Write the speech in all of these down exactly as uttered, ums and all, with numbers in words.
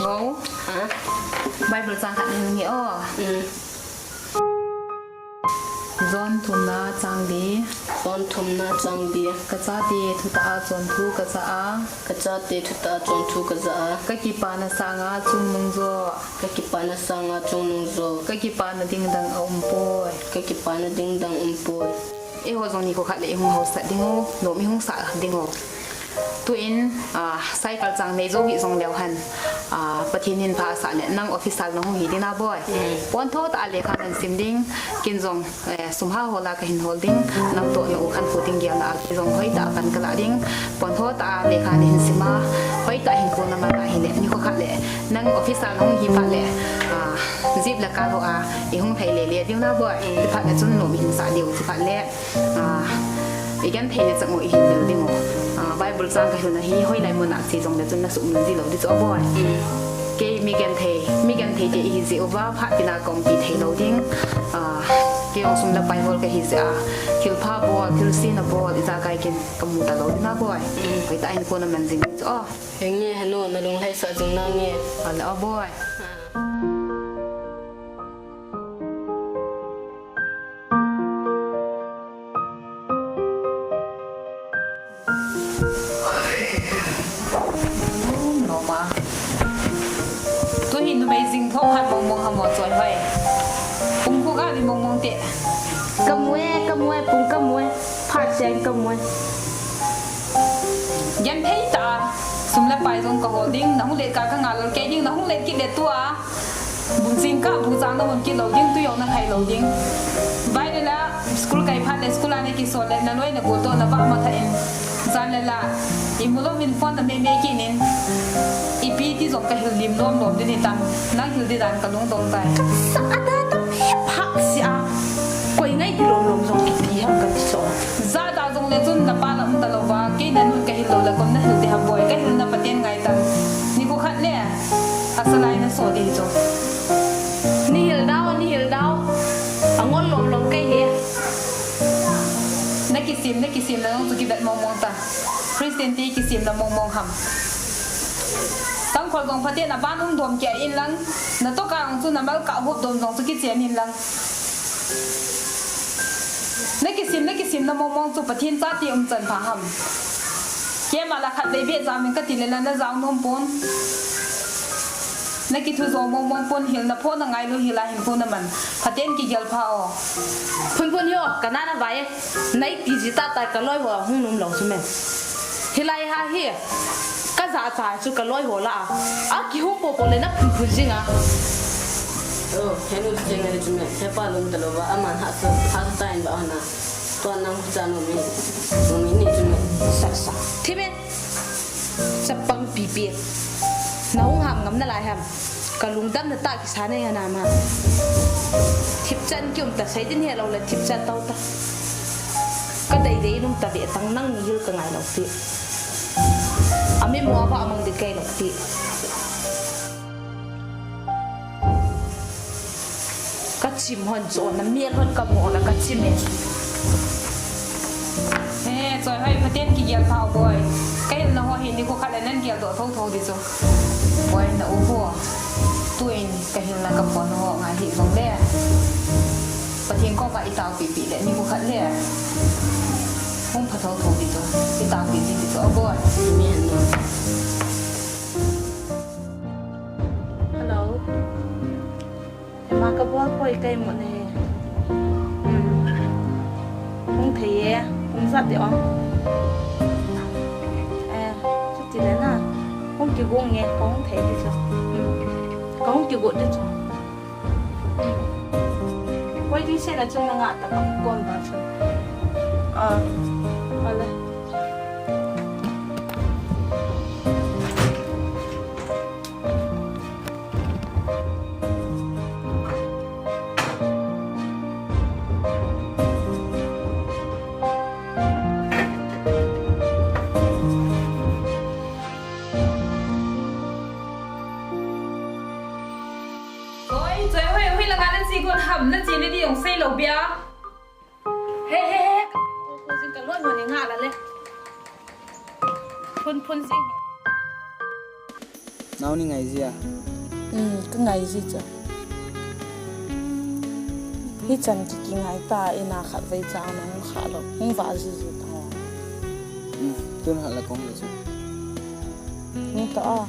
Bible chang khat nei hung nge o. John thumna chang li. John thumna chang li. Ka chate thutah a chonphu ka ja a. Ka chate thutah a chonphu ka ja a. Ka kipana sanga chungnung jo. Ka kipana sanga chungnung jo. Ka kipana ding dang a um poi. Ka kipana ding dang um poi. Eiho jong nikho khat le i hung hausat ding u, nom i hung sah ding u. Tuin, ah, cycle chang nei jo hi jong leu hen, ah, Pathen in pha asah le nang officer na hung hi ding na boi. Pontho tah a lekha nan sim ding, kin jong, eh, sum ha hola ka hin hol ding, nang toh na u khankho ding gelna a kei jong hoitah a pan ka lah ding, pontho tah a lekha na hin sim a, hoitah a hinkho na man a hile, nikho khat le, nang officer na hung hi phat le, ah, jeep le car ho a, i hung thei le le ding na boi. Ti phat le chun nom i hin sah diu, ti phat le. Ah, i genthei na chang u i hin bel ding u. Ah, Bible chang ka hilna hi hoilai mun a che jong le chun na sumil ji lou ding chu a boi. Kei mi genthei, mi genthei te i hi jeh uva phat tina ka umpi thei lou ding. Ah, kei jong sum le pai hol ka hi jeh a. Thil pha bol, thil sina bol, ijakai kin ka mu ta lou ding a boi. Hoitah in ko na man jing chu a. Henge henu na lunglhai sah jing na nge. Ale a boi. Noma. Tu hi numei jing thom hat mong mong ham o Choihoi. Pung khu ga ni mong mong te. Ka mu e, ka mu e, pung ka mu e. Phat seng ka mu e. Genthei tah a. Sum le pai jong ka hol ding, na hung let ka ka ngai lou kei ding, na hung let kit le tua. Bung jingkah, bung jang na hon kit lou ding, tui jong na khai lou ding. Vai le la, school kai phat le, school a na kisol le, na loi na gol toh, na vah matha in. Jan le la, i mu louvin phone na mei mei kit in. Ipi ti jong ka hil lim lom lom ding hitam. Nang hil ding dan ka lungdong tai. Ka sa a da tam he phak si a. Koi ngai ti lom lom jong kiti ham ka ti so. Jat a jong le chun na pa la um ta lou va, kei na nun ka hil lou le kon na hil ti ham boi, ka hil na Pathen ngai tan. Nikho khat le. Asalai na so ding chu. Nei hil dau, nei hil dau. Angol lom lom kei hi. Na kisim, na kisim na jong chu kivet mong mong ta. Christian te kisim na mong mong ham. Tangkhol jong phaten aban um dom kia in lang. Na toh ka jong chu na mal ka hop dom jong chu kichen in lang. Na kisim, na kisim na mong mong chu Pathen chate umchan pha ham. Keima la khat vei beh jam in ka ti le la na jao nom pon. Na kithu jo mong mong pon hil na pho na ngai lou hil a hin pon na man. Phaten kigel pha o. Phun phun yo, ka na na vai. Nai ti ji ta ta ka loi ho hung nom lou chu me. Hilai ha hi. Ka ja cha chu ka loi ho la a. A kihung po po le na phun phun jing a. Oh, henu jing a ni chu me. He pa lum ta lou va, aman ha sa, ha sa ta in ba na. Tua nang cha nom mi. Nom mi ni chu me. Sa sa. Thi me. Chapang pipi. Na hung ham ngam na lai ham. Ka lungdam na ta kisa nei a na ma. Thipchan ki um ta sei din he lou le thipchan tau ta. Ka dei dei nung ta ve tang nang ni hil ka ngai lou ti. Ami mo ava amang di kai lou ti. Ka chim hon chu na mial hon ka mo na ka chim e. Eh, Choihoi phaten kigel pha o boi. Ka hil na ho hi nikho khat le nan gel doh tho tho di chu. Boi na u ho. Tuin ka hil na ka phone ho ngai hi jong le. Pathen koma i tao pi pi le nikho khat le. Hung pha tho tho di chu. I tao pi di di chu o boi. Amen. Hello. Ema ka bol poi kai mo ne. Hmm. Hung thei e, hung jat e ong. Eh, chuti le na. Hung kigo nge, ka hung thei di chu. Hmm. Ka hung kigo di chu. Hmm. Koi di se na chun na nga ta ka kon ba chu. Ah, ale. Oi, Choihoi, hoilanga na che gon ham, na che na di jong sei lou bia. He, he, he. Phun phun jing ka loi mo ni nga la le. Phun phun jing. Nao ni ngai ji a? Um, ka ngai ji chu. Hichan ki, kingai ta, ina khatvei cha nahung kha lou. Hung vah ji ji ta ho. Um, tun hal la kong le chu. Hung ta a. Um.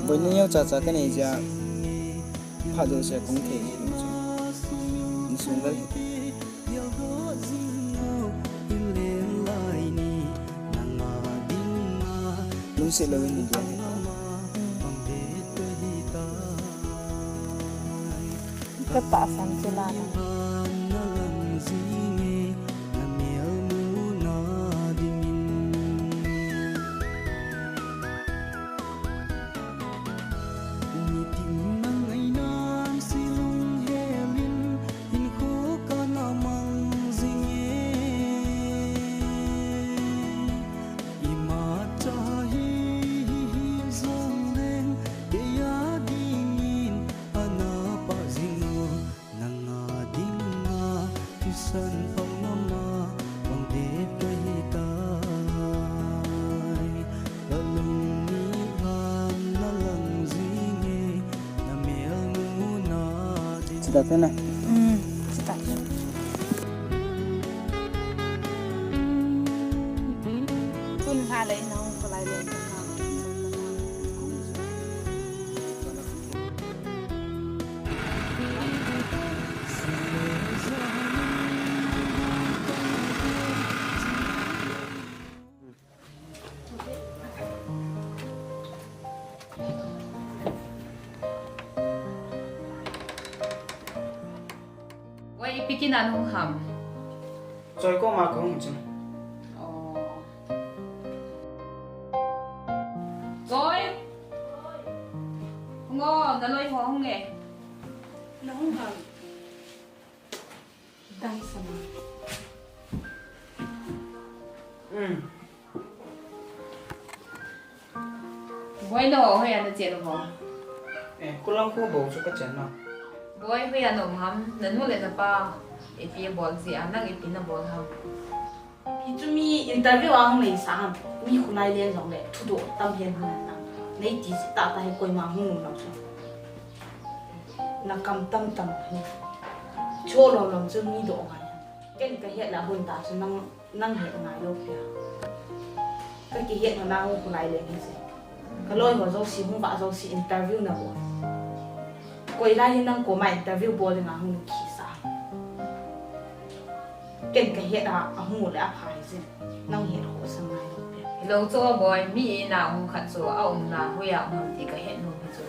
Boina neocha cha ka nei ji a. Phat jouse kong thei hi lung chu. Insung lal hi. Lungset louvin i gel hi. Ka tahsan chu la na. Chita te na. Um, chita. Tun ha le na hung ko lai le. Oi, ipi kin a nahung ham? Choi koma kahung chu. Oh. Choi. Hung o, naloi ho hung e. Nahung ham? Dang sama. Um. Boi, nangho hoiya nache u ham? Eh, khulang khu bou chu kache na. Boi, hoiya na um ham? Nanu le napa ipi abol ji a, nang ipi nabol ham? Hichu mi interview a hung nei sa ham? Mi khulai len jongle thudoh tam hen hung na. Nei ti tahtah hi koima hung nom lou chu. Nakam tamtah hi. Cho lom lom chu mi doh ngai. Ken kahet le ahun ta chu nang, nang het ngai lou pia. Kakihet na nang khulai len hi se. Kaloi ho jouse, hung vah jouse interview nabol. Koi lai hi nang koma interview bol dinga hung kisa. Ken kahet a, ahung u le apha hi jin. Nang het khoh sa ngai lou pia. Hilou chu boi, mi in a hung khat chu aumna hoiya um ham ti kahet nom hi chu.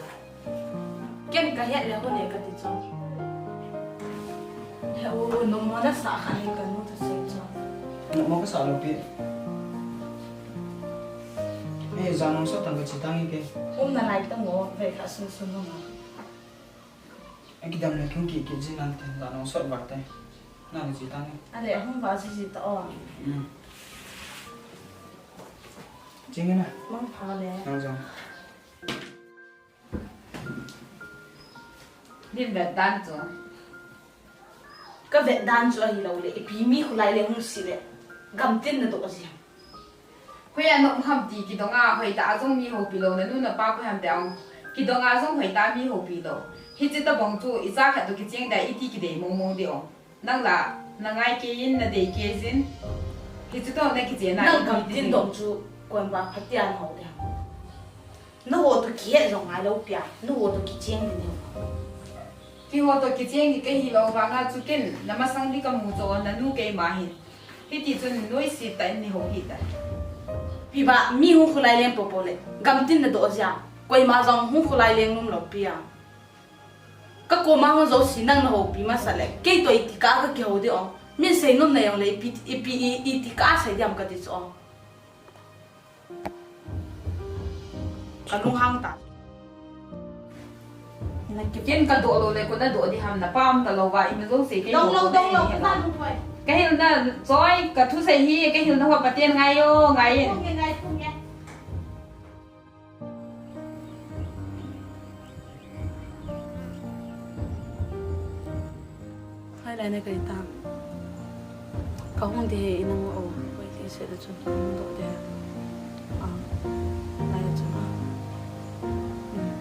Ken kahet le hung e kati chu. He u, u, nommo nasah khat hi kanu thusei chu. Nommo kasah lou pi. He, jan nung sot tang kache tange kei. Um nalai tang o, vei khat sung sung nung a. Akidam le kung kikit ji nante, jan nung sot vate. Nang kache tange. Ale, ahung vah ji ji ta o. Um. Ching e na. Mangpha le. Nang jong. Nin vet dan chu. Kavet dan chu ahilou le, ipi mi khulai len hung si le, gamtin nadoh ji ham? Hoiya na um ham ti kidong a, hoitah a jong mi houpi lou, nanu napa koi ham ti a um. Kidong a jong hoitah a mi houpi lou. Hiche tabang chu, icha khat toh kicheng dia iti kidei mong mong ding o. Nang la, nangai kei in, nadei kei jin. Hiche toh nakichen a, nang iti gamtin ding. Dong chu, koima phatia nahou ding ham? Nangho toh kihet jong ngai lou pia, nangho toh kicheng ding hi. Keiho toh kicheng hi kahi lou vanga chu ken, namasang ding kamu chu, nanu keima hin. Hiti chun noise tah in neihou hih tai. Ipi ba, mi hung khulai len popo le, gamtin nadoh ji a, koima jong hung khulai len nom lou pia. Kakoma hung jouse nang nahoupi masa le, kei toh iti kah a kakihou ding o. Min seinom na jong le, ipi, ipi, i, iti kah a sei ding ham kati chu o. Kalunghang ta. Ken kadoh lou le, koi nadoh ding ham, napa um talou va, ima jouse kei dong lou, dong lou, kahil na, Choi, kathusei hi, kahilna ho paten ngai o, ngai in. Hoilai na kai tam. Kahung ding hi nang o. Seh le chun hung doh de. Ah, lai chun ah. Hmm.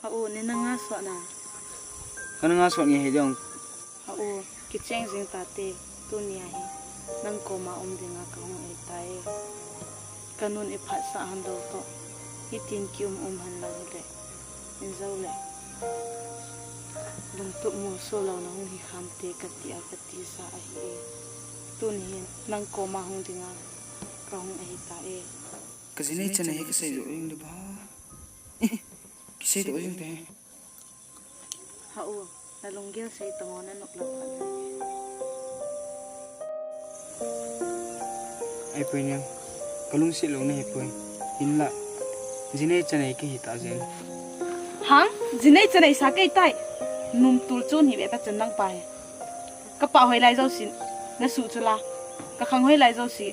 Hao, nei na nga suah na. Ka na nga suah nge he jong. Hao, kicheng jing tate, tuni a hi nang koma um dinga ka hung ahi tai. Ka nun i phatsah hon lou toh, hitin ki um um hon lang hile, in jou le lungtup molso lou na hung hi kham te ka ti a ka tisa ahi e. Tuni hin nang koma hung dinga ka hung ahi tai. Ka jinei chanei hi ka seidoh jing diu ba. Kiseidoh jing te. Hao, na lunggel sei tang o, na nop lang phat na. Ahipoi niang, ka lungset lou na hipoi. Hinlah, jinei chanei ka hi ta jeng. Hang, jinei chanei sa kei tai. Num tul chun hi ve ta chan nang pa hi. Ka pah hoilai jouse, na suh chu la. Ka khang hoilai jouse,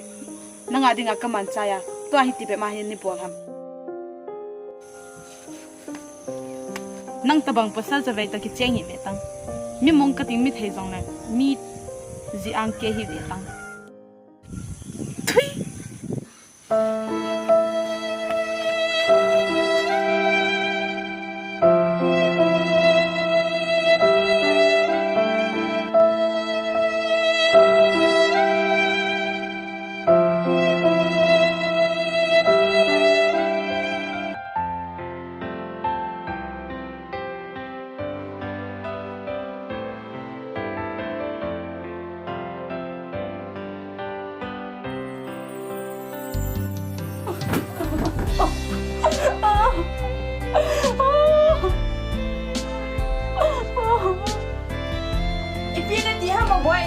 nanga dinga ka manchai a. Tua hiti bep ma hin nei bol ham. Nang tabang pasal chavei toh kicheng hi ve tang. Mi mong ka ding mi thei jong le, mi ji ang kei hi ve tang. Thui! Ipi nati ham, Boi?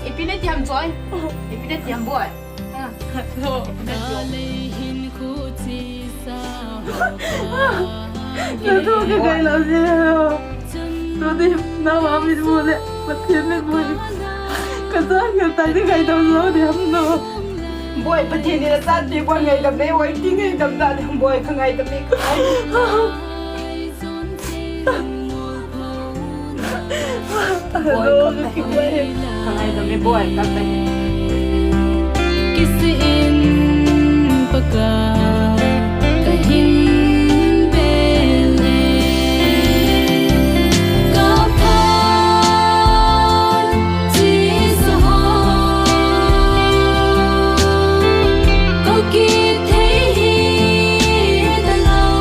Ipi nati ham, Choi? Ipi nati ham, Boi? Ka lei hin khu chi sa ho ka. Ka thu ka ngai lou jeh. Tuni nangma mitmu le Pathen mitmu hi ka chan ka tai ding ngaidam lou ding ham no. Boi, Pathen in achan pi boi ngaidam nei, oi ti ngaidam da ding boi, ka ngaidam nei, ka ngaidam. Boi, ka ngaidam e boi, ka ngaidam e. Kisi in Pakai, ka hin bel e, ka phat chi sa ho, ka kithei hi ta lou.